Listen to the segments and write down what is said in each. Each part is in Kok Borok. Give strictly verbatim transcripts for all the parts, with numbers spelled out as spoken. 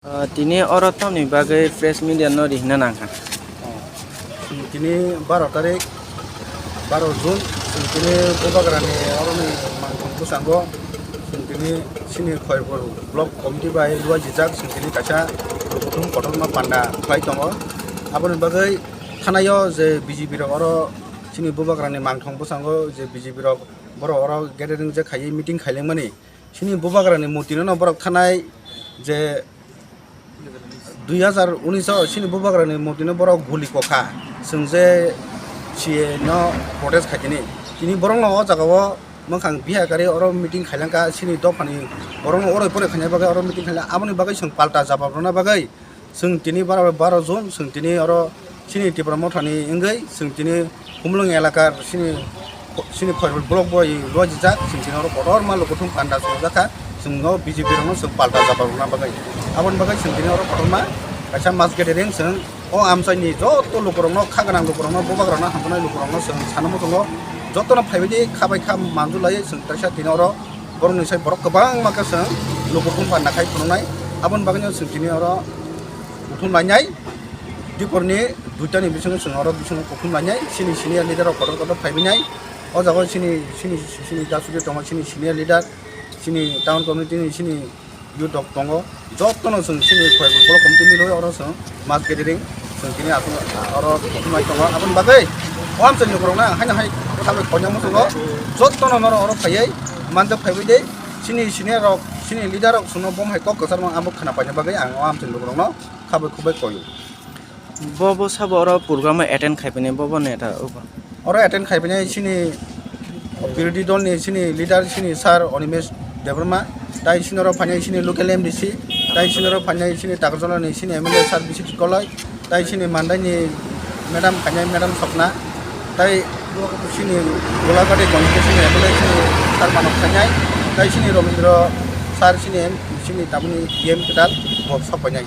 Ah, tini oro tamni bagwi press media no rihna nangkha? Chwng tini baro tarik, baro June, chwng tini Bubagrani oroni mangthong bwskango chwng tini chini Khairpur Block Committee bai luajijak chwng tini kaisa kuthum kotorma panda khlai tongo. Aboni bagwi thanaio je B J P rok oro chini Bubagrani mangthong bwskango je B J P rok borok oro gathering je khaiwi meeting khailengmani. Chini Bubagrani murtino no borok thanai je dui hazar unis o chini Bubagrani murtino borok guli kokha, chwng je C A no protest khaitini. Tini borokno o jagao mwkhang biha kari oro meeting khailangkha chini dophani borokno oroi poroi khaina bagwi oro meeting khailangkha. Aboni bagwi chwng palta jabab rwna bagwi chwng tini baro, baro June, chwng tini oro chini Tipra Mothani wngwi chwng tini Khumulwng elakar chini, chini Khairpur block bai luajijak, chwng tini oro kotorma lukuthum panda songjakha, chwng o B J P rokno chwng palta jabab rwna bagwi. Aboni bagwi chwng tini oro kotorma kaisa mass gathering chwng o amchaini joto lukurokno, kha gwnang lukurokno, bubagrokno, hamjaknai lukurokno chwng sana muchungo jotono phaibaidi kha bai kha manjulaiwi chwng kaisa tini oro borokni sai borok kwbangma khe chwng lukuthum panda khai phunuknai. Aboni bagwino chwng tini oro kuthum lainai. Diporni duitani bisingo chwng oro bisingo kuthum lainai, chini senior leader rok kotor kotor phaibainai. O jaga chini, chini, chini da sujo tongo, chini senior leader, chini town committee ni chini youth rok tongo. Jotono chwng chini Khairpur block committee milwi oro chwng mass gathering chwng tini aswk oro kuthum lai tongo. Aboni bagwi o amchaini lukurokno ang haino hai kha bai koinai muchungo, jotono norok oro phaiwi manjak phaiwi de chini senior rok, chini leader rok chwngno bo hai kok kwchar mang abo khwna paina bagwi ang o amchaini lukurokno kha bai khuk bai koio. Bo, bo sabo oro program o attend khai phainai, bo, bo neta, obo. Oro attend khai phainai chini birodhi dol ni chini leader chini sir Animesh Debbarma, tai chini oro phainai chini local M D C, tai chini oro phainai chini Takarjala ni chini M L A sir Biswajit Koloi, tai chini Mandai ni madam phainai madam Swapna, tai chini Golaghati constituency ni M L A chini sir Manok phainai, tai chini Rabindra sir chini M-, chini tabukni D M kwtal bo sok phainai.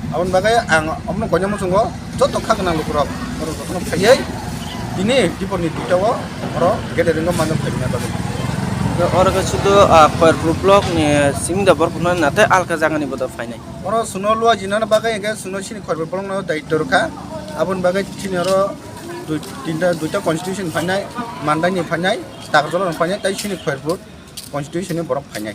Aboni bagwi ang omono koinai muchungo joto kha gwnang lukurok borok jotono phaiwi tini diporni duita o oro gathering o manjak phaimani bagwi. Oro khe sudu, ah, Khairpur block ni simi da borok phano natai alka jagani bo da phainai. Oro chwngno luajinani bagwi hwnkhe chwngno chini Khairpur block no daityo rwkha. Aboni bagwi chini oro dui, tinta, duita constituency ni phainai, Mandai ni phainai, Takarjala ni phainai, tai chini Khairpur constituency ni borok phainai.